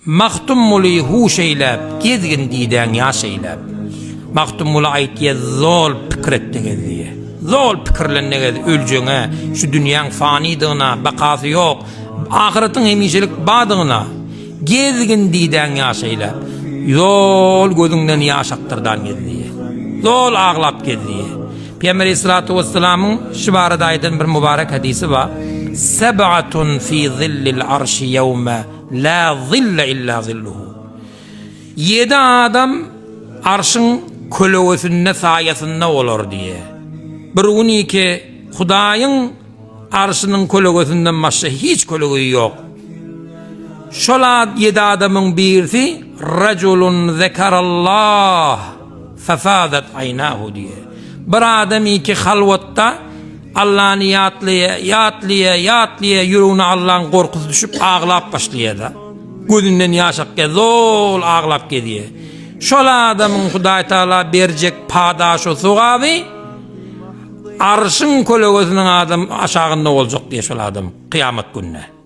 Magtymguly huş eýläp, gezgin didäň ýaş eýläp. Magtymguly aýtýa zol pikir et-de gez diýe. Zol pikirlen-de gez, öljeňe, şu dünýäň fanydygyna, bakasy ýok, ahyretiň hemişelik badygyna. Gezgin didäň ýaş eýläp. Zol gözüňden ýaş akdyrdan gez diýe. Zol aglap gez diýe. Pygamber aleyhissalatu vesselamyň şu barada aýdan bir mübarek hadysy bar. Seb'atun fi zillil arşi ýewme La zille illa zilluhu. Ýedi adam arşyň kölegesinde, saýasynda bolar diýýär. Bir güniki Hudaýyň arşynyň kölegesinden başga hiç kölege ýok. Şol ýedi adamyň birisi Rajulun zekerallah fefadat aýnahu diýýär. Bir adam iki halwatda Allany ýatlaýa, ýatlaýa, ýatlaýa, ýüregine Allaň gorkusy düşüp aglap başlaýa-da. Gözünden ýaş akýa, zol aglap gezýä. Şol adamyň Hudaý Tagala berjek padaşy, sogaby Arşyň kölegesiniň adam aşagynda boljak diýýär şol adam kyýamat gününe.